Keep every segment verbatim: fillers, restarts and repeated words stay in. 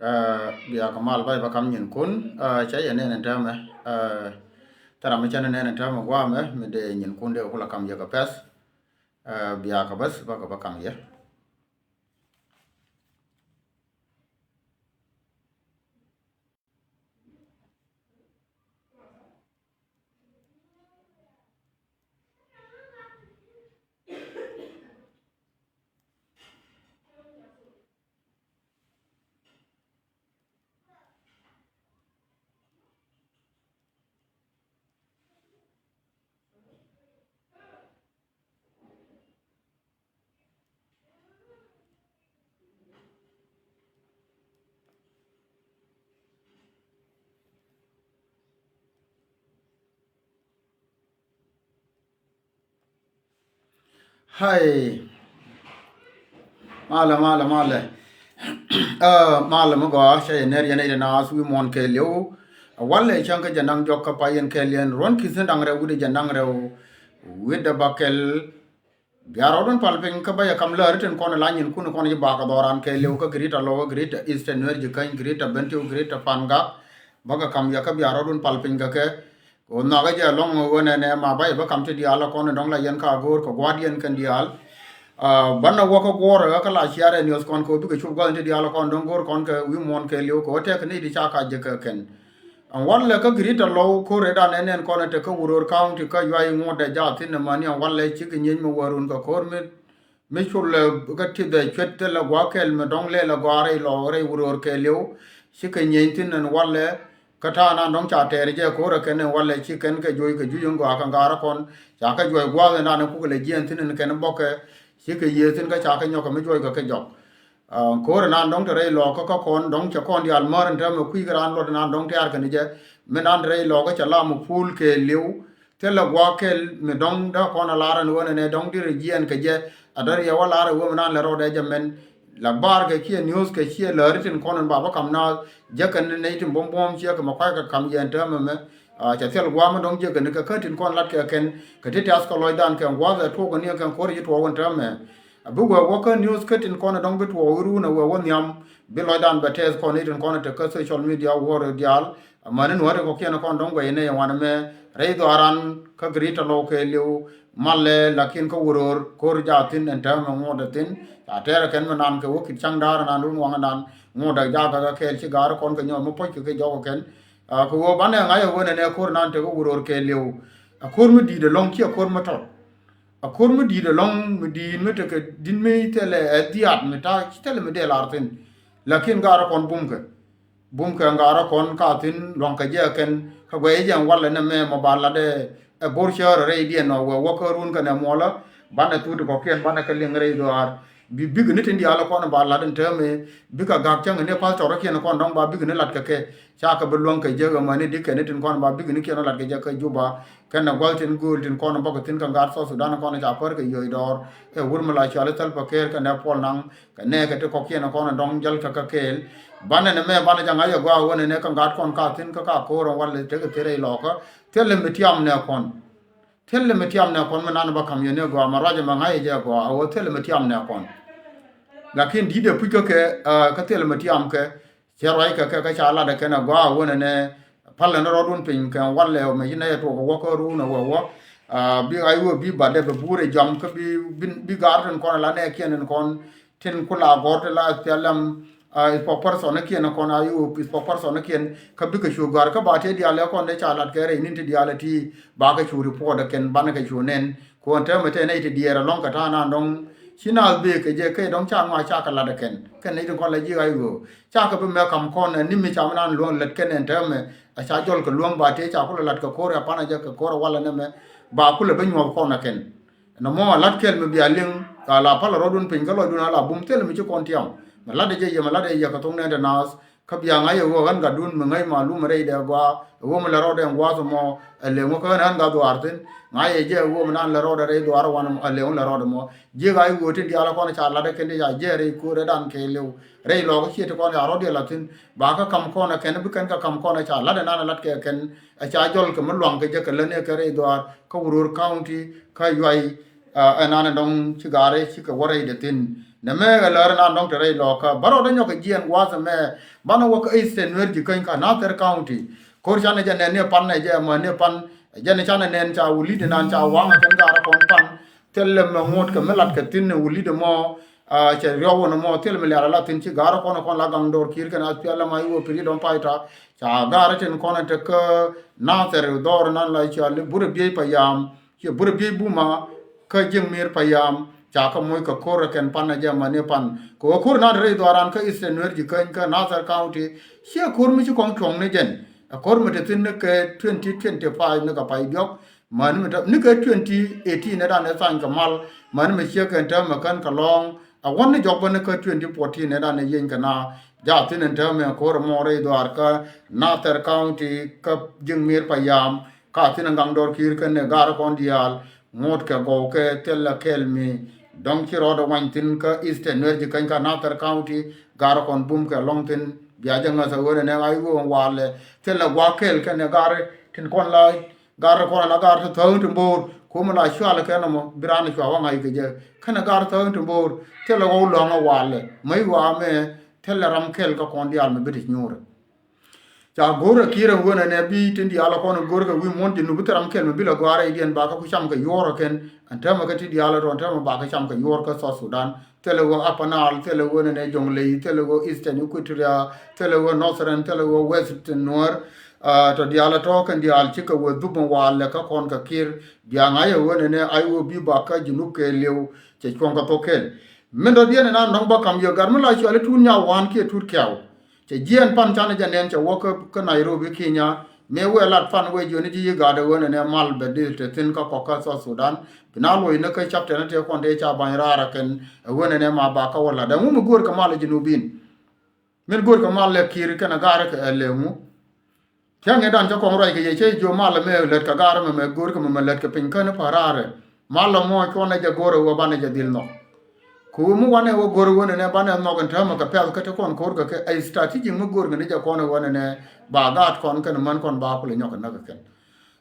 Ɛ, bia kɛ mal ba, ba kam nyinkun. Ɛ, cä yɛ nɛn ɛn täämɛ. Ɛ, thil ram mi cä nɛn ɛn täämɛ guamɛ mi dee nyinkun dee kula kam yɛ kɛ pɛth. Ɛ, bia kɛ bäth ba kɛ ba kam yɛ. Hai. Malɛ, malɛ, malɛ. Ɛ, malɛ mi gɔaa, cä yɛ ner yɛn ɛ naath wi̱i̱ muɔ̱ɔ̱n kɛɛliw. Ɛ, walɛ cäŋ kä jɛ naŋ jɔk kä pay yɛn kɛɛliɛn. Ruɔ̱n ki̱th ni da̱ŋ rɛw wi̱cdɛ jɛ naŋ rɛw. Wi̱cdɛ bäkɛl. Bia rɔɔdun pal piny kä bä yɛ kam läri tin kɔn la nyinkun kɔn ji̱ bakɛ dhɔran kɛɛliw kä Greater Lɔw, Greater Eastern Nuer, Jikäny, Greater Bentiu, Greater Pangak. Bä kɛ kam yɛ kä bia rɔɔdun pal piny kä kɛ. Kɛ ɣöö nhɔakä jɛ ɛlɔ̱ŋ ɣöö nɛnɛ ma bä yɛ bä kam ti diaal kɔn dɔ̱ŋ la yɛn ka go̱o̱r kɛ gua̱a̱r yɛn kɛn diaal. Ɛ, banɛ wä kä guɔ̱ɔ̱r ɛ kä la ciarɛ news kɔn kɛ ɣöö bikɛ cup gua̱a̱th ti diaal kɔn dɔ̱ŋ go̱o̱r kɔn kɛ wi̱i̱ muɔ̱ɔ̱n kɛɛliw kɛ ɣöö tɛk ni di ca ka jɛ kɛ kɛn. Ɛn walɛ kä Greater Lɔw ko̱r ɛ dan ɛ nɛn kɔn ɛ te kä Uror County kä Yuay ŋuɔ̱t ɛ jaathin ɛ mäni ɛn walɛ cikɛ nyieny mi wä run kɛ ko̱r mi, mi culɛ kä tithɛ cuet thilɛ gua̱a̱th kɛl mi dɔ̱ŋ lɛl ɛ gɔaa rɛy Lɔw rɛy Uror kɛɛliw. Cikɛ nyieny thin ɛn walɛ kä ta̱a̱ nan dɔ̱ŋ ca tɛɛr jɛ ko̱r ɛ kɛn ɛn walɛ ci kɛn kɛ juɔc kɛ juc ɛn gɔaa kɛ ŋa̱a̱r ɛ kɔn. Ca kɛ juɔc gua̱a̱th ɛn dan ɛ kukɛ lɛ jiɛɛn thin ɛn kɛn bɔkɛ. Cikɛ yiëë thin kä ca kɛ nyɔk kɛ mi juɔc kɛ kɛ jɔk. Aa, ko̱r nan dɔ̱ŋ te rɛy Lɔw kä kä kɔn dɔ̱ŋ cɛ kɔn diaal mär in täämɛ kui̱ kä raan luɔt nan dɔ̱ŋ tɛ̈r kɛn jɛ. Mi nan te rɛy Lɔw kä cɛ la mi puul kɛɛliw. Thilɛ gua̱a̱th kɛl mi dɔ̱ŋ dee kɔn a lar ɛn ɣöö nɛnɛ dɔ̱ŋ dirɛ jiɛɛn kɛ jɛ. A dɔ̱r yɛ wä lar ɛ ɣöö mi nan lɛ rɔɔdɛ jɛ mɛn. La bar kɛ kiɛ news kɛ ciɛ läri tin kɔn in ba bä kam naath. Jɛ kɛn ni nɛy tin buɔ̱m buɔ̱m ciɛ kɛ mɛ kua̱ckɛ kam yɛn täämɛ mɛ. Aa, cɛ thil gua̱a̱th mi dɔ̱ŋ jiäk kɛn kɛ kä tin kɔn lat kɛ kɛn kɛ ti tɛ̈th kɛ lɔcdan kɛ gua̱a̱th ɛ tuɔɔk kɛ ni kɛ ko̱r ci tuɔɔk in täämɛ. A bi wee wä kä news kä tin kɔn dɔ̱ŋ bi tuɔɔk iruun a wee wä nhiam bi lɔcdan bɛ tɛth kɔn itin kɔn te kä social media warrior diaal. Amäni nuɔ̱ɔ̱ri kɔkiɛn kɔn dɔ̱ŋ guɛy nɛ yɛ wan ɛmɛ rɛy dhɔaran kä Greater Lɔw kɛɛliw. Malɛ lakin kä Uror ko̱r jaathin ɛn täämɛ ŋuɔ̱t ɛ thin. Ca tɛɛrɛ kɛn mi nan kɛ wä kit ca̱ŋ da̱a̱r nan run waŋ nan ŋuɔ̱t ɛ jakä kɛ kɛɛl ci ga̱a̱r kɔn kɛ nyɔɔm mi puɔ̱c kɛ kɛ jɔk kɛ kɛn. Aa, kɛ ɣöö banɛ ŋa̱c ɛ ɣöö nɛnɛ ko̱r nan tekɛ Uror kɛɛliw. A ko̱r mi di̱i̱t ɛlɔ̱ŋ ci a ko̱r mi tɔt. A ko̱r mi di̱i̱t ɛlɔ̱ŋ mi di̱i̱t mi tekɛ di̱t mi thilɛ ɛ dhiaat mi ta̱a̱ ci thilɛ mi dee lar thi̱n. Lakin gaarä kɔn bumkɛ. Bumkɛ gaarä kɔn ka thi̱n lua̱ŋkɛ jɛ kɛn kä guɛy jɛ walɛ nɛ mɛ mɔ ba lat ɛ, ɛ bo̱r cäärä rɛydiɛn nɔ wɛ wä kä run kɛnɛ muɔlä. Banɛ thut kɔkiɛn banɛ kɛ liŋ rɛy dhuaar. Bi bikni tin diaal kɔn ba lat in täämɛ bikɛ gak cäŋ ni pastor kiɛn kɔn dɔ̱ŋ ba bikni lat kɛ kɛ. Cakɛ bi luäŋ kɛ jek ɛmäni di kɛn tin kɔn ba bikni kiɛn lat kɛ jek kä Juba. Kɛnɛ gua̱th tin gööl tin kɔn bɔk thi̱n kä gat South Sudan kɔn ca pär kɛ yio̱c dɔɔr. Ɛ wur mi la cɔal i̱ Salva Kiir kɛnɛ Paul Nang kɛ nɛɛkɛ ti kɔkiɛn kɔn dɔ̱ŋ jäl kɛ kɛ kɛɛl. Banɛ ni mɛ banɛ jɛ ŋa̱c ɛ gɔaa ɣöö nɛnɛ kä gat kɔn ka thi̱n kä ka ko̱o̱r ɛn walɛ tekɛ thil rɛy lɔɔkä. Thilɛ mi tiam nɛ kɔn. Thilɛ mi tiam nɛ kɔn mi nan bä ka̱m yɛn ni gɔaa mɛ ruacɛ mɛ ŋa̱c ɛ jɛ gɔaa a ɣöö thilɛ mi tiam nɛ kɔn. Lakin di̱t ɛ puc kä kɛ, aa, kä thilɛ mi tiam kɛ. Cɛ ruac kɛ kɛ kä ca lat ɛ kɛn ɛ gɔaa ɛ wänɛ nɛ. Palɛ ni rɔɔdun piny kɛ walɛ mɛ ci nɛ yɛ tuɔk ɛ wä kä run ɛ wä wä. Aa, bi ɣac wä bi bat dɛ bɛ buur ɛ jɔam kä bi, bi, bi gaar tin kɔn ɛ la nɛ kiɛn tin kɔn tin ku la gɔr ti la S P L M, aa, spokesperson ni kiɛn kɔn a yu spokesperson ni kiɛn kä bikɛ cu gɔr kä ba ti diaal ɛ kɔn dee ca lat kɛ rɛy nin ti diaal ɛ ti ba kɛ cu report ɛ kɛn banɛ kɛ cu nɛn. Kuɔn täämɛ tɛ nɛy ti diɛɛr ɛlɔ̱ŋ kɛ ta̱a̱ nan dɔ̱ŋ. Ci naath bëë kɛ jɛ kɛ dɔ̱ŋ ca ŋɔaa ca kɛ lat ɛ kɛn. Kɛn nɛy ti kɔn la ji̱ ɣac ɣöö ca kɛ bi mɛ ka̱m kɔn ɛ ni mi ca mi nan luäŋ lät kɛn ɛn täämɛ. Ɛ ca jɔl kɛ luäŋ ba tëë ca kulɛ lat kɛ ko̱r ɛ pan ɛ jɛ kɛ ko̱r ɛ walɛ nɛmɛ. Ba kulɛ bi nyuɔ̱th kɔn ɛ kɛn. Nɔmɔ a lat kɛl mi bia liŋ a la pal rɔɔdun piny kä lɔcdun a la bum thil mi ci kɔn tiam. Mi lat ɛ jɛ yɛ mi lat ɛ yɛ kɛ thok nɛn te naath. Kä bia ŋa̱c ɛ ɣöö ɣän gatdun mi ŋäc malum rɛy dɛ gɔaa ɛ ɣöö mi lɛ rɔɔdɛ ɛn gua̱a̱th ɛmɔ ɛ leŋ wä kä ɣän ɣän gat dhuaar thi̱n. Ŋa̱c ɛ jɛ ɛ ɣöö mi nan lɛ rɔɔdɛ rɛy dhuaar ɛ wan ɛ leŋ wä lɛ rɔɔdɛ mɔ. Ji̱ ɣa̱c ɣöö tin diaal ɛ kɔn ca lat ɛ kɛn ti ca jiɛɛr rɛy kööt ɛ dan kɛɛliw. Rɛy lɔɔk ɛ ciɛ ti kɔn ca rɔɔd yɛ la̱th thi̱n ba kä ka̱m kɔn ɛ kɛn bi kɛn kɛ ka̱m kɔn ɛ ca lat ɛ nan ɛ lat kɛ kɛn. Ɛ ca jɔl kɛ mi luaŋ kɛ jɛ kɛ lät ni kɛ rɛy dhuaar kä Uror County kä Yuay. Aa, ɛ nan ɛ dɔ̱ŋ ci gaari ci kɛ wä rɛy dɛ thi̱n. Nɛmɛ ɛ lär nan dɔ̱ŋ te rɛy lɔkä bä rɔɔdɛ nyɔk kɛ jiɛn gua̱a̱th ɛmɛ. Banɛ wä kä Eastern Nuer ji̱ käny kä Nasir County. Ko̱r canɛ jɛ nɛn ni pan nɛ jɛ män ni pan. Jɛn canɛ nɛn ca wulidi nan ca waŋ kɛn gaarä kɔn pan. Thilɛ mɛ ŋot kɛ mi lat kɛ thi̱n ni wulidi mɔ. Cɛ riɔw wä ni mɔ thilɛ mi liar ala thi̱n ci gaarä kɔn kɔn la gaŋ dɔr ki̱i̱r kɛn a piɛl ɛmɛ iwä pi̱i̱r i̱ dɔ̱ŋ pay ta. Ca gaarä tin kɔn ɛ te kä Nasir dhɔr nan la cɔal i̱ burɛ biey pa yam. Ciɛ burɛ biey buma kä ji̱ŋ mir pa yam ca kä moc kɛ ko̱r ɛ kɛn pan ɛ jɛ män ni pan kɛ wä ko̱r nan rɛy dhɔran kä Eastern Nuer ji̱ käny kä Nasir County. Ciɛ ko̱r mi ci kɔŋ cuɔ̱ŋ ni jɛn ɛ ko̱r mi te thi̱n ni kɛ twenty twenty five ni kɛ pay diɔ̱k. Män mi te ni kɛ twenty eighteen ni dan ɛ thany kɛ mal män mi ciɛ kɛn te mɛ kän kɛ lɔ̱ŋ. A wän ni jɔk bä ni kä twenty fourteen ni dan ɛ yieny kɛ na ja thi̱n ɛn te mɛ ko̱r ɛ mɔ rɛy dhɔar kä Nasir County kä ji̱ŋ mir pa yam. Ka thi̱n ɛ gaŋ dɔr ki̱i̱r kɛn ɛ gaarä kɔn diaal ŋot kɛ gɔw kɛ thilɛ kɛl mi dɔ̱ŋ ci rɔɔdɛ wany thi̱n kä Eastern Nuer ji̱ käny kä Nasir County. Gaarä kɔn bum kɛ lɔŋ thi̱n bia jɛ ŋäth ɛ ɣöö nɛ nɛ ɣa̱c ɣöö walɛ thilɛ gua̱a̱k kɛl kɛn ɛ gaarä tin kɔn la gaarä kɔn la gaarä ti thäk ti bo̱o̱r. Kumɛ la cualɛ kɛn ɔmɔ bi raan cua wä ŋa̱c kɛ jɛ kɛn ɛ gaarä thäk ti bo̱o̱r. Thilɛ ɣɔw lɔ̱ŋ ɛ walɛ mäc ɣɔaa mɛ thilɛ ram kɛl kä kɔn diaal mɛ bi ti nyuurɛ. Ca go̱r ɛ ki̱i̱r ɛn wen ɛnɛ bi tin diaal ɛ kɔn ɛ go̱r kɛ wi̱i̱ muɔ̱n ji̱ nup bi thil ram kɛl mi bi lɛ gɔaa rɛydiɛn ba kä ku cam kɛ yuɔ̱ɔ̱r ɛ kɛn. Ɛn täämɛ kä ti diaal ɛ tɔ̱ ɛn täämɛ ba kä cam kɛ yuɔ̱ɔ̱r kä South Sudan. Thilɛ ɣöö Upper Nile, thilɛ ɣöö nɛnɛ Jonglei, thilɛ ɣöö Eastern Equatoria, thilɛ ɣöö Northern, thilɛ ɣöö Western Nuer. Tɔ diaal ɛ tɔ̱ kɛn diaal cikɛ wee dhup ɛn waal lɛ kä kɔn kɛ ki̱i̱r. Bia ŋa̱c ɛ ɣöö nɛnɛ a ɣöö bi ba kä ji̱ nup kɛɛliw cɛ cuɔ̱ŋ kɛ thok kɛl. Min dɔ̱diɛn ɛn an nɔ̱ŋ bä ka̱m yɛ gat mi la cuali tuut nyaw wa̱a̱n kiɛ tuut kɛɛw. Cɛ jiɛɛn pan canɛ jɛ nɛn cɛ wä kä, kä Nairobi, Kenya. Mëë wëë lat pan wëë jiɔni ji̱ yi gat ɛ ɣöö nɛnɛ mal bɛ dil te thi̱n kä kɔk kä South Sudan. Bi na luɔ̱c ni kä chapter ni tëë kɔn tëë ca ba̱ny raar ɛ kɛn ɛ ɣöö nɛnɛ ma ba kä wä lat. Ɛŋu mi go̱o̱r kɛ mal ɛ Junubin? Min go̱o̱r kɛ mal ɛ ki̱i̱r kɛn ɛ gaar ɛ kɛ ɛ lɛ ŋu? Thia̱ŋ ɛ dan cä kɔŋ ruac kɛ yɛ cä jiö mal ɛmɛ lät kɛ gaar ɛmɛ mɛ go̱o̱r kɛ mɛ mɛ lät kɛ piny kän i̱ pa̱raarɛ. Mal ɛmɔ cuɔnɛ jɛ go̱o̱r ɛ wä banɛ jɛ dhil nhɔk. Kɛ wä mi wanɛ wä go̱o̱r ɛ wä nɛnɛ banɛ nhɔk ɛn täämɛ kɛ pɛ̈th kä ti kɔn ko̱o̱r kɛ kɛ ɛ strategic mi go̱o̱r kɛ ni jɛ kɔn ɛ wä nɛnɛ ba gaat kɔn kɛn män kɔn ba kulɛ nyɔk ɛ näk ɛ kɛn.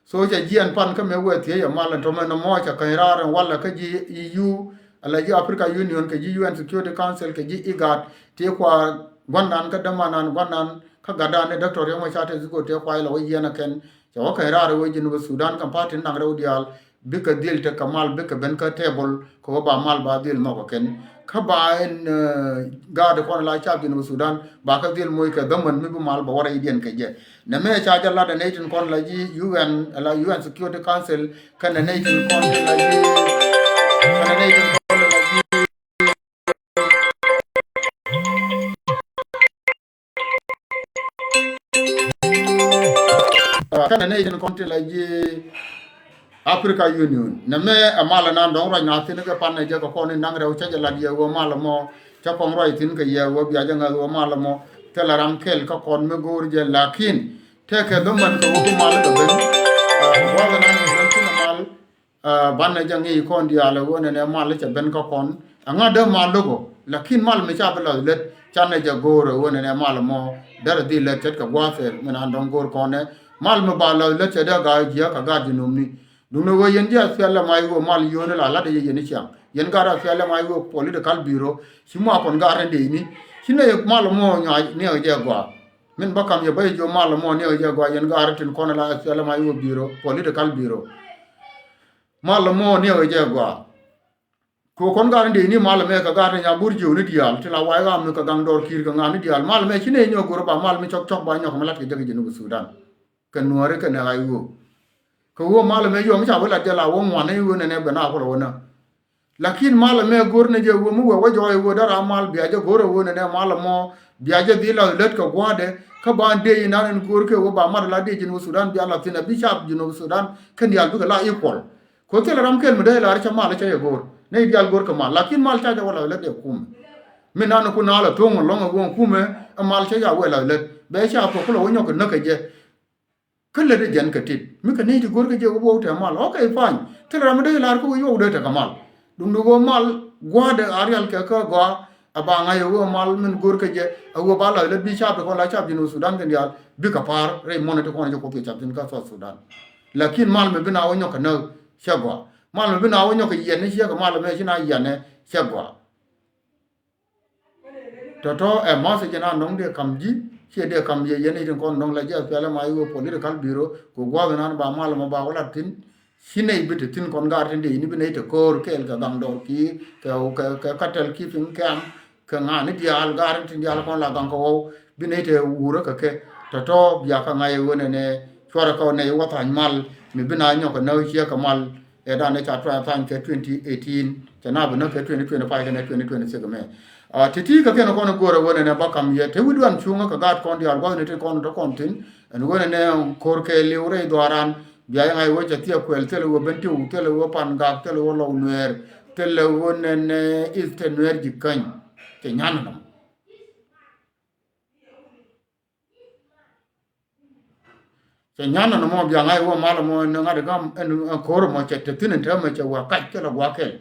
So cɛ jiɛn pan kä mëë wee thiec ɛ mal ɛn tɔmɛ nɔmɔ cɛ käny raar ɛn walɛ kä ji̱ E U ala ji̱ Africa Union kɛ ji̱ U N Security Council kɛ ji̱ IGAD ti kua gua̱ndan kä dämanan gua̱ndan kä gatdan ni Doctor Riek Machar Teny Dhurgo ti kua ilɛ wä yiɛn ɛ kɛn. Cɛ wä käny raar ɛ wee ji̱ Junub Sudan kɛn party naŋ rɛw diaal bikɛ dhil tekɛ mal bikɛ ben kä table kɛ wä ba mal ba dhil nhɔk ɛ kɛn. Kä ba ɛn gaat kɔn la cap Junub Sudan ba kä dhil moc kɛ dämän mi bi mal bɛ wä rɛydiɛn kɛ jɛ. Nɛ mɛ ca jɛ lat ɛ nɛy tin kɔn la ji̱ U N la U N Security Council kɛnɛ nɛy tin kɔn la ji̱ kɛnɛ nɛy tin kɔn la ji̱ kɛnɛ nɛy tin kɔn tin la ji̱ Africa Union. Nɛ mɛ ɛ mal ɛnan dɔ̱ŋ ruac na thi̱n kɛ pan ɛ jɛ kɛ kɔn in naŋ rɛw cä jɛ lat yɛ wä mal ɛmɔ cä kɔn ruac thi̱n kɛ yɛ wä bia jɛ ŋäth wä mal ɛmɔ thilɛ ram kɛl kä kɔn mi go̱o̱r jɛ lakin tëëkɛ dhämän kɛ wä bi mal kɛ ben. Ruac ɛnan kɛ ben thi̱n ɛ mal. Banɛ jɛ ŋi̱i̱c kɔn diaal ɛ ɣöö nɛnɛ mal cɛ ben kä kɔn. Ɛŋa dee mal lo̱k ɔ lakin mal mi ca bi lath lät canɛ jɛ go̱o̱r ɛ ɣöö nɛnɛ mal mɔ derɛ dhil lät ce̱tkɛ gua̱a̱th ɛ min an dɔ̱ŋ go̱o̱r kɔn ɛ mal mi ba lath lät cɛ dee ga̱a̱c jiääk kɛ gaat ji̱ nomni. Duundɛ ɣöö yɛn ji̱ a thiɛl lɛ mac ɣöö mal yio̱o̱ni la latdɛ yɛ yɛn i̱ ciaŋ yɛn gaat a thiɛl lɛ mac ɣöö puɔl i̱ de kal bi̱i̱r ɔ ci muak kɔn gaat rɛn dee i̱ni. Ci nɛ yɛ mal mɔ nyuac niɛɛk jɛ gɔaa. Min bä kam yɛ bä yɛ jiö mal mɔ niɛk jɛ gɔaa yɛn gaari tin kɔn la S P L M I O bureau, political bureau. Mal mɔ niɛk jɛ gɔaa. Kɛ kɔn gaari dee ni mal mɛ kɛ gaari nya bur jiö ni diaal ti la way ram mi kɛ gaŋ dɔr kiir kɛ ŋa̱n ni diaal mal mɛ ci nɛ nyɔk go̱r ba mal mi cɔk cɔk ba nyɔk mi lat kɛ jɛ kɛ Junub Sudan. Kɛ nuɔri kɛ nɛ I O. Kɛ wä mal mɛ yɔm ca wä lat jɛ la wä ŋuan ni wä nɛ nɛ bɛ na kulɛ wä nä. Lakin mal ɛmɛ go̱r ni jɛ wee mi wee wä jɔɔc wee dee ram mal bia jɛ go̱r ɛ wee ni nɛ mal ɛmɔ bia jɛ dhil lath lät kɛ gua̱a̱dɛ. Kä ban dee inan in go̱r kɛ wee ba mat la dee Junub Sudan bia lath thin a bi cap Junub Sudan kɛn diaal bikɛ la equal. Kɛ thilɛ ram kɛl mi dee lar cɛ mal cɛ yɛ go̱r ni diaal go̱r kɛ mal lakin mal ca jɛ wä lath lät ɛ kumɛ. Mi nan ku nal ɛ thoŋ ɛlɔŋ ɛ wee kumɛ ɛ mal cɛ ca wee lath lät bɛ ca thok kulɛ wä nyɔk kɛ näk kɛ jɛ. Kä lät ɛ jɛn kɛ tit mi kɛ nɛy ti go̱rkɛ jɛ wä wä tɛ mal. Ok, fine. Thilɛ ram mi dee lar kä wä yɔw dee tekɛ mal. Duŋdu wä mal gua̱a̱dɛ a rial kɛ kä gɔaa. A ba ŋa̱c ɛ wä mal min go̱rkɛ jɛ a wä ba lath lät bi cap ti kɔn la cap Junub Sudan kɛn diaal bikɛ pa̱a̱r rɛy muɔ̱nɛ ti kɔn jɛ kuoth kɛ cap tin kä South Sudan. Lakin mal mi bi na wä nyɔk kɛ näk cɛ gɔaa. Mal mi bi na wä nyɔk kɛ yiɛn ni ciek kɛ mal mɛ ci na yiɛn ɛ cɛ gɔaa. Tɔ̱tɔ̱ ɛ message na nɔŋ dee kam ji̱, ciɛ dee kam yɛ yɛn i̱ tin kɔn nɔŋ la ji̱ a pialɛ ma i̱ wee political bureau, kɛ gua̱a̱th inan ba mal mɔ ba wä lat thi̱n, ci nɛy bi te thi̱n kɔn gar tin dee ini bi nɛy te ko̱o̱r kɛɛl kɛ gaŋ dɔɔr ki̱i̱r, kɛ, kɛ, kɛ cattle keeping camp, kɛ ŋa̱a̱n i̱ diaal gar tin diaal kɔn la gaŋ kɛ ɣɔw, bi nɛy te wurä kɛ kɛ, tɔ̱tɔ̱ bia kɛ ŋa̱c ɛ ɣöö nɛnɛ cuarɛ kɛ nɛy wä tha̱a̱ny mal, mi bi na nyɔk kɛ näk ciɛ kɛ mal, ɛ dan ɛ ca try tha̱a̱ny kɛ twenty eighteen, cɛ na bi näk kɛ twenty twenty-five kɛnɛ twenty twenty-six mɛ. Ah, ti̱ti̱ kɛ kɛn kɔn go̱rɛ ɣöö nɛnɛ ba kam yɛ te wi̱c duan cuŋä kɛ gaat kɔn diaal gua̱thni tin kɔn tɔ kɔn thi̱n, ɛn ɣöö nɛnɛ ko̱r kɛ liw rɛy dhuaaran, bia yɛ ŋa̱c ɣöö cɛ thiɛ kuɛl thilɛ ɣöö ben tiw, thilɛ ɣöö pan gak, thilɛ ɣöö lɔw nuɛɛr, thilɛ ɣöö nɛnɛ Eastern Nuɛɛr ji̱ käny, cɛ nyan nɔm. Cɛ nyan nɔnɔ mɔ bia ŋa̱c wä mal mɔ ɛn ŋa̱t gam ɛn ko̱r mɔ cɛ te thi̱n ɛn täämɛ cɛ wä kac kɛ lɛ gua̱a̱k kɛl.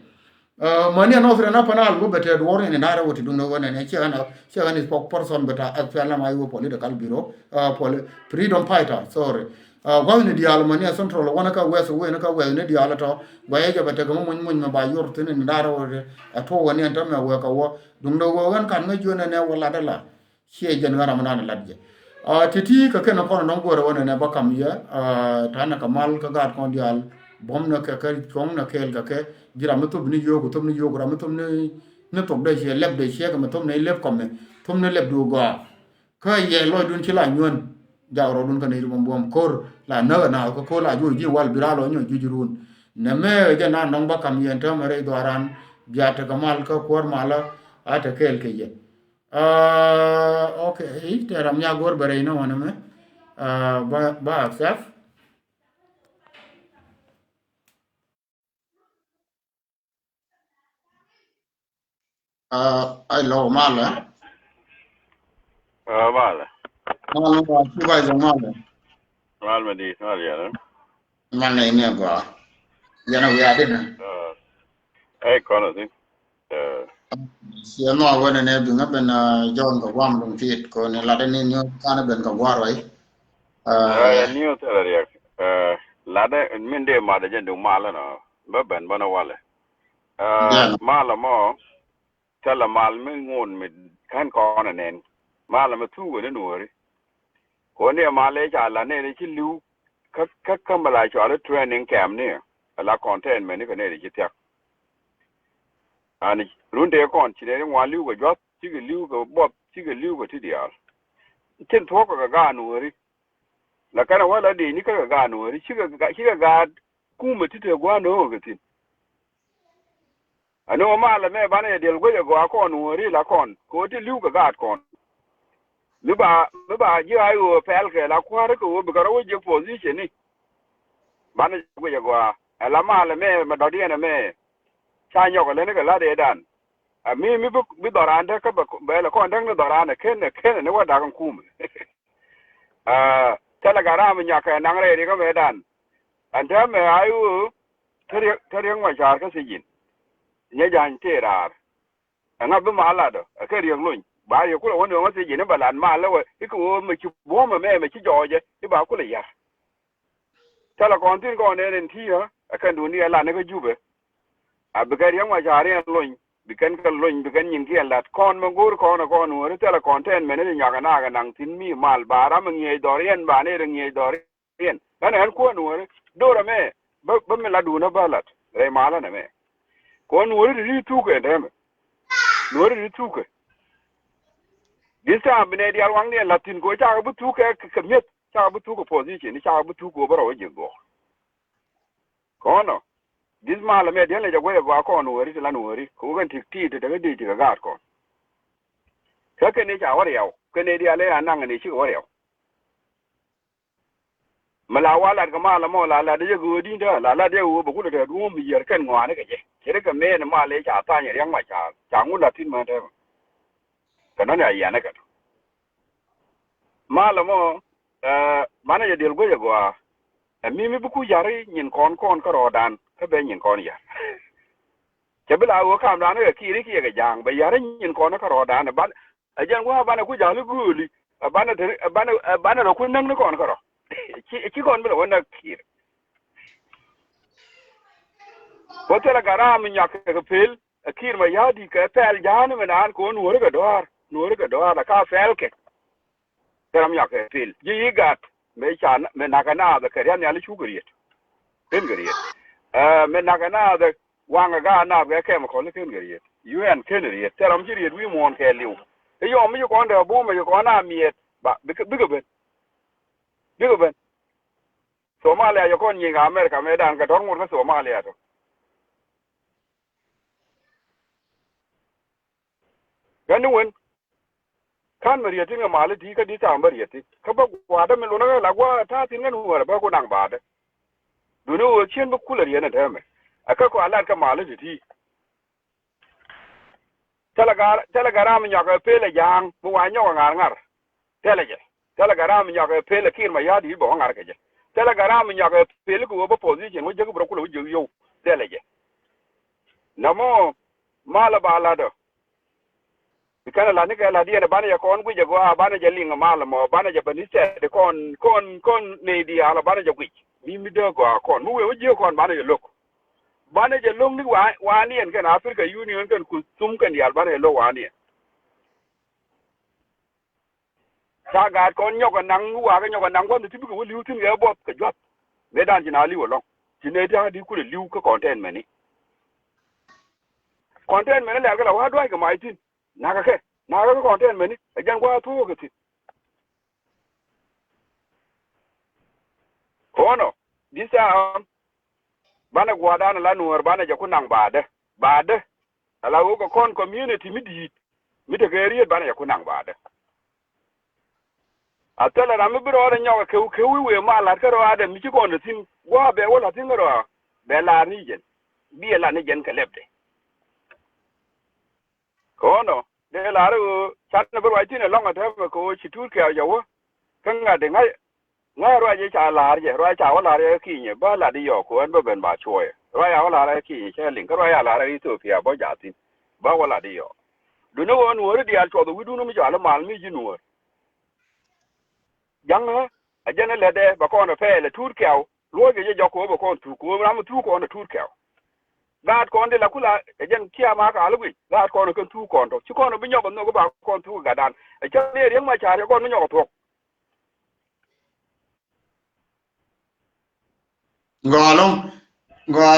Mäni ɛn ɔthri ɛn apanal wä bɛ tɛ duɔr in in da̱rɛ wä ti duŋdɛ wä nɛnɛ ciɛ ɛn ciɛ ɛn spokesperson bɛ ta S P L M I wä political bureau, poli-, freedom fighter, sorry. Gua̱thni diaal mäni ɛ central wä ni kä west wä ni kä west ni diaal tɔ guayɛ jɛ bɛ tɛ kɛ mɔ muny muny mɛ ba yor thi̱n in da̱rɛ wä ti ɛ tuɔ wä ni ɛn täämɛ wä kɛ wä duŋdɛ wä ɛn kan ŋäc wä nɛnɛ wä lat ala. Ciɛ jɛn ɣän ram nan lat jɛ. Ti̱ti̱ kɛ kɛn kɔn nɔŋ guɔrɛ wä nɛnɛ ba kam yɛ. Ta̱nɛ kɛ mal kä gaat kɔn diaal buɔ̱m nɛ kɛ kɛ cuɔ̱ŋ nɛ kɛɛl kɛ kɛ ji̱ ram mi thop ni yio̱o̱k thop ni yio̱o̱k ram mi thop ni, ni thop dee ciɛ lɛp dee ciɛ kɛ mi thop ni lɛp kɔmɛ thop ni lɛp du gɔaa. Kä yɛ lɔcdun ci la nyuän jak rɔɔdun kä nɛy ti buɔ̱m buɔ̱m ko̱r la näk ɛ na kä ko̱r la juɔc ji̱ wal bi raa lɔ nyuɔc juɔc run. Nɛ mɛ jɛ na nɔŋ ba kam yɛn täämɛ rɛy dhuaaran bia tekɛ mal kä kuäär malä a te kɛɛl kɛ yɛ. Ah, okay. I̱ tɛ ram nya go̱r bɛ rɛy ni ɣɔn ɛmɛ. Ah, ba, ba accept. Ah, ai lo malɛ. Ah, malɛ. Malɛ, malɛ, malɛ. Mal mɛ di, mal yɛn. Mal nɛ ini agɔa. Yɛn a wiaa di nɛ. Ah. Ɛ kɔn a thin. Ciɛ nhɔak wänɛ nɛ biŋä ben jɔn kɛ guam duŋ tit kɔn in latdɛ ni niu kanɛ ben kɛ guar wai. Ɛ niu thilɛ riɛk. Latdɛ min dee matdɛ jɛ duŋ malä nɔ bä ben bä nɔ walɛ. Malä mɔ thilɛ mal mi ŋun mi kän kɔn ɛ nɛn. Malä mi thuk wä ni nuɔri. Kɔn ni ɛ mal ɛ ca la nɛn ci li̱w kä kä kä mi la cɔal i̱ training camp ni ɛ la containment ni kɛ nɛn ci thia̱k. Ani run tëë kɔn ci nɛn i̱ ŋuan li̱w kɛ jua̱th cikɛ li̱w kɛ buɔth cikɛ li̱w kɛ ti diaal. Cin thuɔ̱k kɛ kɛ gaat nuɔ̱ɔ̱ri. La kɛn ɛ wä la dee ni kä kɛ gaat nuɔ̱ɔ̱ri cikɛ gaat kumɛ ti te gua̱a̱r nööŋ kɛ thi̱n. Ani wä malɛ mɛ banɛ yɛ diɛl guec ɛ gɔaa kɔn nuɔ̱ɔ̱ri la kɔn kɛ wä ti li̱w kɛ gaat kɔn. Mi ba mi ba ji̱ ay ɣöö pɛl kɛ la kua̱r kɛ ɣöö bikɛ rɔ wä jiɛ position ni. Banɛ jɛ guic agɔaa ɛ la malɛ mɛ mɛ dɔ̱diɛn ɛmɛ. Ca nyɔk ɛ leni kɛ la̱t ëëdan. Ɛ mi mi bi dhɔran däk kä bɛ lɛ kɔn däk ni dhɔran ɛ ken ɛ ken ɛ ni wä dak in kumɛ. Ɛ thilɛ gat ram mi nyakɛ naŋ rɛy rikä mëëdan. Ɛn täämɛ ay ɣöö te riek te riek mɔ ca̱a̱r kä thiec in. Nyɛ ja̱ny tëë raar. Ɛŋa bi ma latdɔ ɛ kɛ riɛk lony ba riɛk kulɛ wä ni ɣɔŋä thiec ji̱n i̱ bɛ lat mal lä wä i̱ kɛ ɣöö mɛ ci buɔ̱mɛ mɛ mɛ ci jɔɔcɛ i̱ ba kulɛ ya̱r. Thilɛ kɔn thi̱n kɔn ɛn ɛn ti̱i̱ ɣä ɛ kɛn duun ni ɛ lat ni kä Jupɛ. A bi kɛ riɛk ma ca̱a̱r yɛn lony bi kɛn kɛ lony bi kɛn nyin kiɛn lat kɔn mɛ go̱o̱r kɔn ɛ kɔn wä ri thilɛ kɔn tɛn mɛn ni nyuak ɛ naak ɛ naŋ thi̱n mi mal ba ram ɛ ŋiɛc dhɔr yɛn ba ni rɛ ŋiɛc dhɔr yɛn. Ɣän ɣän kuäär nuɔ̱ɔ̱ri do̱r ɛmɛ bä bä mi latdun ɛ bä lat rɛy malä nɛmɛ. Kuäär nuɔ̱ɔ̱ri ti ri thukɛ ɛn tɛmɛ. Nuɔ̱ɔ̱ri ti ri thukɛ. This time bi nɛ diaal waŋdiɛn la̱t thi̱n kɛ ɣöö cakɛ bi thukɛ kɛ mi̱eth cakɛ bi thukɛ position cakɛ bi thukɛ ɣöö bä rɔw ɛ ji̱ guɔ̱ɔ̱r. Kɔnɔ this malä mɛ diɛl nɛ jɛ guäc ɛ gɔaa kɔn nuɔ̱ɔ̱ri ti la nuɔ̱ɔ̱ri kɛ ɣöö kɛn ti ti ti tekɛ dee ti kɛ gaat kɔn. Kä kɛn ni ca wä riaw kɛn ni diaal ɛ anaŋ ni cikɛ wä riaw. Mi la wa lat kɛ mal ɛmɔ la lat jɛ kɛ ɣöö di̱n tɛ la lat jɛ kɛ ɣöö bɛ kulɛ tɛ duɔ̱ɔ̱m mi yiër kɛn ŋɔaani kɛ jɛ. Cɛ ri kɛ mɛɛn mal i̱ ca thany riäŋ ma ca ca ŋut la thi̱n mään tɛmɛ. Kɛ nɔni a yian ɛ kɛ tɔ mal ɛmɔ. Ɛ manɛ jɛ diɛl guec ɛ gɔaa. Ɛ mi mi bi ku ya̱r i̱ nyin kɔn kɔn kä rɔɔdan kä bɛ nyin kɔn ya̱r. Cɛ bi la ɣöö kamdan kɛ ki̱i̱r i̱ kiɛ kɛ ja̱a̱ŋ bɛ ya̱r i̱ nyin kɔn kä rɔɔdan ɛ ban. Ɛ jɛn gua̱a̱ banɛ ku ja̱l i̱ gööli ɛ banɛ te ɛ banɛ ɛ banɛ rɔ ku näk ni kɔn kärɔ. Ci ci kɔn bi lɛ wä näk ki̱i̱r. Wä thilɛ gat raam mi nyuak kɛ kɛ pel ɛ ki̱i̱r ma ya̱a̱di kɛ pɛl ja̱a̱n mi naan kɛ wä nuɔ̱ɔ̱ri kɛ dɔ̱a̱r. Nuɔ̱ɔ̱ri kɛ dɔaar la ka pɛl kɛ. Thil ram nyɔk kɛ pil ji̱ yi gat. Mëë ca mëë nakä naath kɛ riath nhial i̱ cukɛ riet. Ken kɛ riet. Ɛ mëë nakä naath waŋɛ gaat naath kɛ kɛm kɔl i̱ ken kɛ riet. U N ken riet thil ram ci riet wi̱i̱ muɔ̱ɔ̱n kɛ li̱w. I̱ yɔm mi ci kɔn dee bumɛ ci kɔn a miɛt ba bikɛ bikɛ ben. Bikɛ ben. Somalia yɛ kɔn nyiŋ America mëë dan kɛ tɔr ŋot kä Somalia tɔ. Kɛn ni wen. Ka̱n mi riet tin kɛ mali ti kä di tam bä riet ti kä bä gua̱a̱dä mi lunä kɛ la gua̱a̱ ta̱a̱ tin kɛ nuɔ̱ɔ̱rɛ bä ku naŋ ba̱a̱dä. Duni ɣöö cien bä kulɛ riet ni täämɛ. Ɛ kä kɔ a lat kɛ mali ti ti. Thilɛ gar thilɛ gar ram nyɔk ɛ pel ɛ ja̱a̱ŋ mi wa nyɔk ɛ ŋa̱r ŋa̱r. Thilɛ jɛ. Thilɛ gat ram mi nyɔk ɛ pel ɛ kir ma ya̱a̱ di̱i̱t bɛ wä ŋa̱r kɛ jɛ. Thilɛ gat ram mi nyɔk ɛ pel kɛ wä bä position wä jek bi rɔ kulɛ wä jek yow. Thilɛ jɛ. Nɛmɔ malɛ ba lat ɔ. Bi kɛn ɛ lat ni kɛ lat yɛn ɛ banɛ jɛ kɔn guic ɛ gɔaa banɛ jɛ liŋ ɛ mal ɛmɔ banɛ jɛ bɛ ni thɛɛt kɔn kɔn kɔn ney diaal ɔ banɛ jɛ guic. Mi mi dee gɔaa kɔn mi wee wä jiök kɔn banɛ jɛ lo̱k. Banɛ jɛ lo̱k ni wa wa ni yɛn kɛn Africa Union kɛn ku thum kɛn diaal banɛ jɛ lo̱k wa ni yɛn. Ca gaat kɔn nyɔk ɛ naŋ wakä nyɔk ɛ naŋ gua̱n ti bikɛ wä li̱w thi̱n kɛ buɔth kɛ juath. Mëë dan ci na li̱w ɛlɔ̱ŋ ci nɛ ti a di kulɛ li̱w kä containment ni. Containment ni lɛl kɛ la wa̱a̱ dua̱c kɛ mac thi̱n nakä kɛ nakä kɛ containment ni ɛ jɛn gua̱a̱ thuɔ̱ɔ̱k kɛ thi̱n. Ko̱nɔ this time banɛ gua̱a̱r dan la nuɔ̱ɔ̱r banɛ jɛ ku naŋ baadä baadä. Ala wä kɛ kɔn community mi di̱i̱t mi tekɛ riet banɛ jɛ ku naŋ baadä. A thilɛ ram mi bi rɔɔdɛ nyɔk kɛ kɛ wi̱i̱ wëë ma la̱t kä rɔɔdɛ mi ci kɔn dɛ thi̱n gua̱a̱ bɛ wä la̱t thi̱n kä rɔɔdɛ bɛ la̱r ni jɛn. Bi ɛ la̱t ni jɛn kɛ lɛpdɛ. Ko̱nɔ dee la̱r ɣöö canɛ bi ruac thi̱n ɛ lɔ̱ŋ ɛ tɛmɛ kɛ ɣöö ci tuut kɛɛl jɛ wä. Kä ŋa̱t di ŋa̱c ŋa̱c ruac i̱ ca la̱r jɛ ruac ca wä la̱r jɛ ki̱nyɛ bä la̱t i̱ yɔɔk kɛ ɣän bä ben ba cuɔyɛ ruac ca wä la̱r jɛ ki̱nyɛ cä liŋ kä ruac ca la̱r jɛ Ethiopia bä jaathin. Bä wä la̱t i̱ yɔɔk duni ɣöö nuɔ̱ɔ̱ri diaal cuɔth ɛ wi̱dun mi cɔal i̱ mal mi ji̱ nuɔ̱ɔ̱r. Ja̱ŋä a jɛn ɛ lɛtdɛ bɛ kɔn ɛ pɛɛl ɛ tuut kɛw luɔ̱c kɛ jɛ jɔk kɛ ɣöö bɛ kɔn tuut kɛ ɣöö ram ɛ tuut kɔn ɛ tuut kɛw. Gaat kɔn di la kula ɛ jɛn kiam a kaal guic gaat kɔn ɛ kɛn tuut kɔn tɔ ci kɔn ɛ bi nyɔk ɛ nhök ba kɔn tuut ɛ gatdan. Ɛ cä ni ɛ riäŋ ma ca̱r kɛ kɔn bi nyɔk ɛ thuɔ̱k. Gɔalɔŋ gɔa.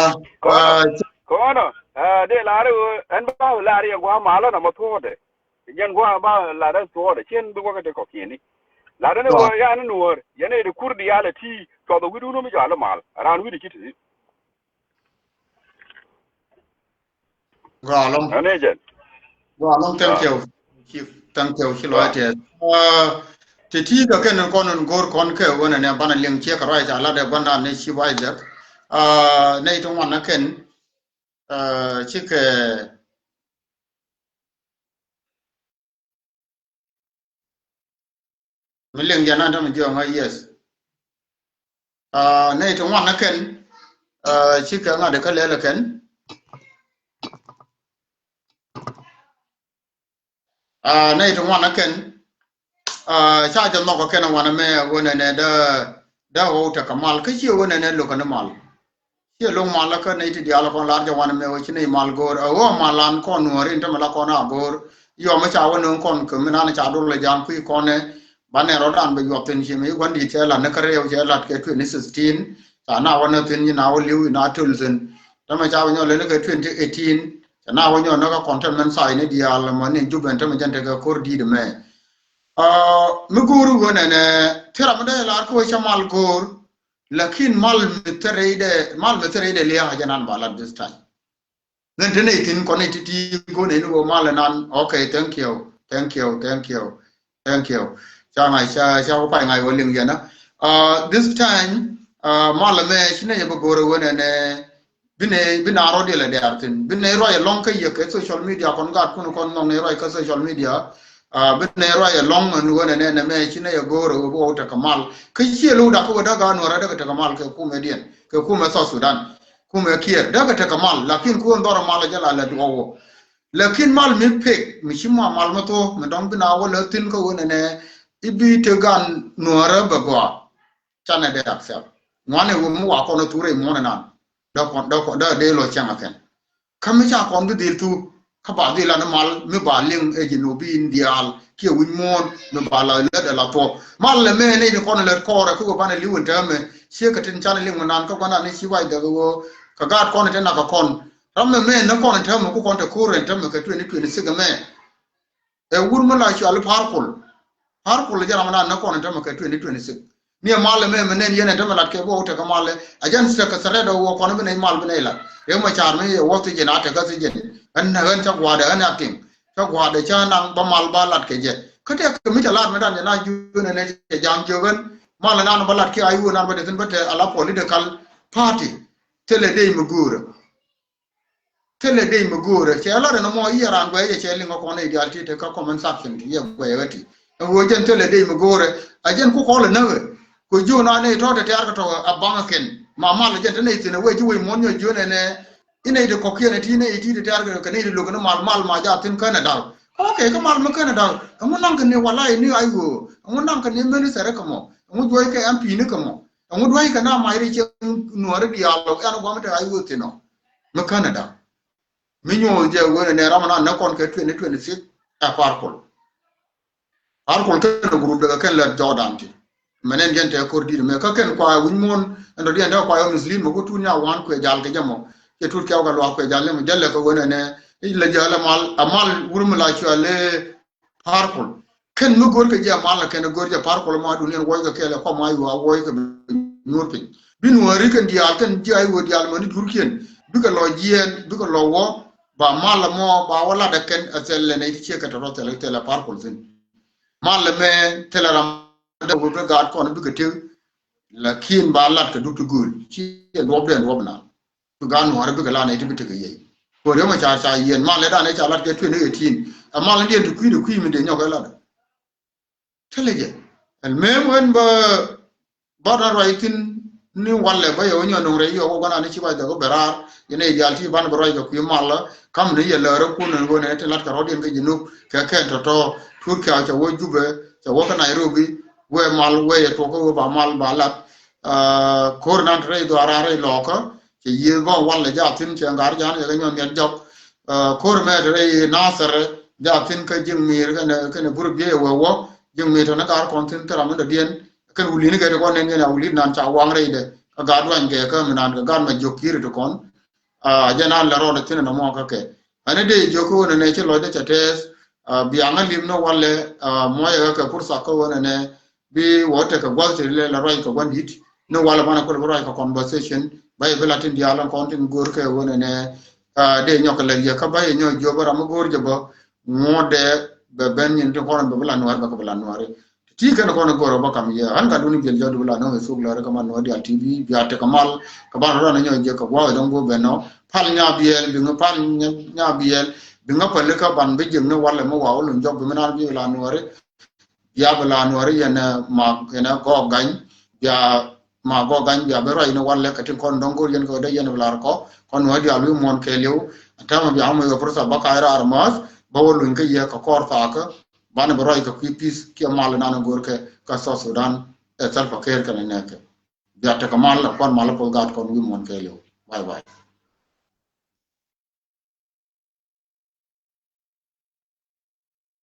Kɔnɔ dee lar ɛ ɛn ba lar yɛ gua malä na ma thuɔɔdɛ. Jɛn gua ba lar ɛ thuɔɔdɛ cien bi wä kɛ te kɔkiɛni. Lar ɛn ɛ wä yan nuɔr yɛn ɛ di kur di yalɛ ti cuɔth ɛ wi̱dun mi jɔal mal ran wi̱di ci ti. Gɔalɔŋ. Anɛ jɛn. Gɔalɔŋ, thank you. Chief, thank you. Ci lɔc tɛth. Ti ti kɛ kɛn kɔn in go̱o̱r kɔn kɛ wen ɛnɛ banɛ liŋ ciek kɛ ruac ca lat ɛ gua̱ndan ni Chief Isaac. Nɛy ti ŋuan na kɛn cikɛ Mi liŋ jɛ nan tämɛ jiɔŋä, yes. Nɛy ti ŋuan ɛ kɛn cikɛ ŋa̱t kä lɛl ɛ kɛn. Nɛy ti ŋuan ɛ kɛn ca jɛ nhɔk ɛ kɛn ɛ wanɛ mɛ ɣöö nɛnɛ dee dee ɣɔw tekɛ mal kä ciɛ ɣöö nɛnɛ lo̱kɛ ni mal. Ciɛ lo̱ŋ malä kä nɛy ti diaal kɔn lar jɛ wanɛ mɛ ɣöö ci nɛy mal go̱o̱r ɛ ɣöö mal an kɔn nuɔ̱ɔ̱r in tämɛ la kɔn a go̱o̱r. Yɔmɛ ca wä nööŋ kɔn kɛ mi nan ca dol ɛ ja̱a̱ŋ kui̱ kɔnɛ. Banɛ rɔ dan bɛ yuɔth thi̱n ci mi gua̱n di̱i̱t cɛ lat ni kä rɛw cɛ lat kɛ twenty sixteen. Ca na wä ni thi̱n ci na wä li̱w ci na töl thi̱n. Tämɛ ca wä nyɔl ni kɛ twenty eighteen. Ca na wä nyɔl ni kä containment site ni diaal mɔ ni Jubɛn tämɛ jɛn tekɛ ko̱r di̱i̱t mɛ. Mi go̱o̱r wä nɛnɛ thil ram mi dee lar kä wä cɛ mal go̱o̱r. Lakin mal mi thil rɛydɛ mal mi thil rɛydɛ lia̱a̱ jɛ nan ba lat this time. Then te nɛy thi̱n kɔn nɛy ti̱ti̱ go̱o̱r nɛy ni wä mal nan. Okay, thank you, thank you, thank you, thank you. Ca ŋa̱c ca ca wä pay ŋa̱c wä liŋ yɛn a. This time mal mɛ ci nɛy bä go̱o̱r wä nɛnɛ. Bi nɛ bi na rɔ diɛlɛ diaar thin bi nɛ ruac ɛlɔŋ kä yɛ kɛ social media kɔn gaat kun kɔn nhɔk nɛ ruac kä social media. Bi nɛ ruac ɛlɔŋ ɛn ɣöö nɛ nɛ nɛ mɛ ci nɛ yɛ go̱o̱r ɛ ɣöö bi wä tekɛ mal kä ciɛ lo̱w dak kä wä dak a nuɔrɛ dak tekɛ mal kɛ kumɛ diɛn kɛ kumɛ South Sudan. Kumɛ Kiir dak tekɛ mal lakin ku wä dhɔrɛ mal jɛ la lɛ duɔk wä. Lakin mal mi pek mi ci ma mal mi thuɔ̱k mi dɔŋ bi na wä lɛ thin kä ɣöö nɛ nɛ i̱ bi te gan nuɔrɛ bɛ gɔaa. Canɛ dee accept. Ŋuanɛ wä mi wa kɔn a thurɛ muɔnɛ nan. Dee kɔn dee kɔn dee dee lɔ cɛŋ a kɛn. Kä mi ca kɔn bi dhil thuk. Kä ba dhil an mal mi ba liŋ ɛ Jinubin diaal kiɛ wi̱c muɔ̱ɔ̱n mi ba la lät ɛ la thuɔ̱k. Mal lɛ mɛ nɛy ni kɔn lät kɔɔrɛ kä wä banɛ li̱w in täämɛ ciek kɛ tin can liŋ mi nan kä gua̱n an ci wac däk ɣöö kɛ gaat kɔn in te nak kɛ kɔn. Ram mɛ mɛ ni kɔn in täämɛ ku kɔn te ko̱r in täämɛ kɛ twenty twenty-six mɛ. Ɛ wur mi la cual Par Kuol. Par Kuol jɛ ram nan ni kɔn in täämɛ kɛ twenty twenty-six. Ni ɛ mal ɛmɛ mɛ nɛn yɛn ɛn tämɛ lat kɛ bä wä tekɛ mal ɛ. A jɛn tekɛ threat ɛ wä kɔn bi nɛy mal bi nɛy lat. Riek Machar mi yɛ wä thiec jɛn a tekɛ thiec jɛn. Ɛn nɛ ɣän cä gua̱a̱dɛ ɣän a tiŋ. Cä gua̱a̱dɛ cä naŋ bä mal ba lat kɛ jɛ. Kä tɛk kɛ mi cɛ lat mi dan jɛ na juun ɛn ɛ cɛ jam jiök ɣän. Mal ɛn an bä lat kiɛ a yuun an bä dee thin bä tɛ a la political party. Thilɛ dee mi guurä. Thilɛ dee mi go̱o̱rɛ cɛ lat ɛn ɛmɔ i̱ yɛ raan guɛy yɛ cɛ liŋ kä kɔn i̱ diaal ti te kä comment section ti yɛ guɛy ɣä ti. Ɛn ɣöö jɛn thilɛ dee mi go̱o̱rɛ a jɛn ku kɔl ɛ näk ɛ. Kɛ jiön a nɛy tɔ̱ te tɛ̈r kɛ tɔ̱ a baŋ ɛ kɛn ma mal ɛ jɛn te nɛy thi̱n ɛ wee ji̱ wec muɔ̱n nyɔc jiön ɛnɛ. I̱ nɛy ti kɔ̱kiɛn ɛ ti nɛy ti te tɛ̈r kɛ nɛy ti lo̱k ni mal mal ma jaa thi̱n känɛ da̱l. Kɛ wä kɛ kä mal mi känɛ da̱l ɛŋu naŋ kɛ ni wala i̱ ni ay ɣöö ɛŋu naŋ kɛ ni minister kɛ mɔ ɛŋu juɔc kɛ M P ni kɛ mɔ. Ɛŋu duäc kɛ na mac ri cieŋ nuɔ̱ɔ̱ri diaal ɔ ɛn gua̱m te ay ɣöö thi̱n ɔ. Mi Canada mi nyuɔ̱th jɛ wen ɛn ɛ ram ɛn an nɛ kɔn kɛ twenty twenty-six ɛ Par Kuol. Par Kuol kɛn ɛ group dɛ kɛ kɛn lɛ Jordan ti. Mɛ nɛn jɛn tɛ ko̱r di̱t mɛ kä kɛn kua wi̱c muɔ̱n ɛn tɔ diɛn tɛ kua yɔ mislead mɛ ku tut nya wan kuɛ jal kɛ jɛ mɔ. Cɛ tut kɛw kɛ luak kuɛ jal ni mɛ jälɛ kɛ wen ɛn ɛ i̱ lɛ jälɛ mal a mal wur mi la cuɛ lɛ Par Kuol. Kɛn mi go̱r kɛ jɛ mal kɛn go̱r jɛ Par Kuol ma duniɛn wuɔc kɛ kɛɛl ɛ kɔm a yuɔ a wuɔc kɛ bi nyuur piny. Bi nuɔri kɛn diaal kɛn ji̱ a yuɔ diaal mani jurkiɛn bikɛ lɔ jiɛɛn bikɛ lɔ wä ba mal mɔ ba wä lat ɛ kɛn ɛ thɛl lɛ nɛ ti ciɛ kɛ tɔtɔ thɛl thɛl ɛ Par Kuol thin. Mal mɛ thɛl ɛ ram dee wä bi gaat kɔn bikɛ tëk. Lakin ba lat kɛ duk ti gööl ciɛ duɔp dee duɔp na. Bi gaat nuɔ̱ɔ̱rä bikɛ la nɛy ti bi tekɛ yiey. Kɛ Riek Machar ca yiɛn mal lɛ danɛ ca lat kɛ twenty eighteen. Ɛ mal ni diɛn ti kui̱ ti kui̱ mi dee nyɔk ɛ lat. Thilɛ jɛ. Ɛl mëëm ɣän bä bä rɔ̱ ruac thi̱n ni walɛ bä yɛ wä nyɔn nuŋ rɛy yɔk wä gua̱n ani ci ruac dhɛ wä bɛ raar. Yɛn ɛ diaal ti banɛ bä ruac kɛ kui̱ mal kä mi ni yɛ läärä kun ni wä nɛ ti lat kɛ rɔ̱diɛn kä Jinub kɛ kɛn tɔ̱tɔ̱. Turkia cɛ wä Jubɛ cɛ wä kä Nairobi. Wee mal wee yɛ tuɔk kä wee ba mal ba lat. Ko̱r nan te rɛy dhuaar raan rɛy lɔɔkä. Cɛ yiëë gɔ̱ɔ̱ŋ walɛ jaa thi̱n cɛ ŋa̱r jaan yɛ kɛ nyɔn miɛt jɔk. Ko̱r mɛ te rɛy Nathɛr jaa thi̱n kä ji̱ŋ mi̱i̱r kɛnɛ kɛnɛ burɛ biey ɛ wee wä. Ji̱ŋ mi̱i̱r te ni gaar kɔn thi̱n thil ram mi dɔ̱diɛn kɛn wulini kɛ te kɔn nɛn yɛn a wulini nan ca waŋ rɛydɛ. Kä gaar duany gɛ kä mi nan kɛ gaar mɛ jiök ki̱i̱ri te kɔn. Jɛ nan lɛ rɔɔdɛ thi̱n ɛn ɛmɔ kä kɛ ɛn ɛ dee jiök kä ɣöö nɛnɛ ci lɔcdɛ cɛ tɛɛth. Biaŋä lim ni walɛ muɔyɛ ɣä kɛ pursa kä ɣöö nɛnɛ bi wä tekɛ gua̱th ti lɛ la ruac kɛ gua̱n di̱t ni walɛ banɛ kul bi ruac kɛ conversation. Ba yɛ bi la tin diaal kɔn tin go̱o̱r kɛ ɣöö nɛnɛ dee nyɔk kɛ lɛk yɛ kä ba yɛ nyɔk jiöp ram mi go̱o̱r jɛ bä ŋuɔ̱tdɛ bɛ ben nyin tin kɔn bɛ bi la nuäär bɛ kɛ bi la nuäär. Ti kɛn kɔn go̱o̱r bä kam yɛ ɣän ka duni biɛl jɔt bi la nöŋ ɛ thuk lɛr kä man nuäär diaal T V bia tekɛ mal kɛ ban rɔ ni nyɔk jɛ kɛ gua̱a̱k dɔ̱ŋ go̱o̱r bɛ nɔ pal nya biɛl bi ŋä pal nya biɛl bi ŋä päli kä ban bi jiäk ni walɛ mi wa wä luny jɔk bi mi naan bi la nuäär. Bia bi la nuɔri yɛn ma yɛn gɔɔk gany. Bia ma gɔɔk gany bia bi ruac ni walɛ kɛ tin kɔn dɔŋ go̱o̱r yɛn kɛ wä dee yɛn bi lar kɔ kɔn nuɔri diaal wi̱i̱ muɔ̱ɔ̱n kɛɛliw. Täämɛ bia ŋä mɔ yɛ pursa bä ka̱a̱c raar mäth bä wä luny kä yɛ kɛ kɔɔr thaakä. Banɛ bi ruac kɛ kui̱ peace kiɛ mal nan go̱o̱r kɛ kä South Sudan. Ɛ Salva Kiir kɛnɛ nɛɛkɛ bia tekɛ mal kuan mal puɔth gaat kɔn wi̱i̱ muɔ̱ɔ̱n kɛɛliw. Bye bye.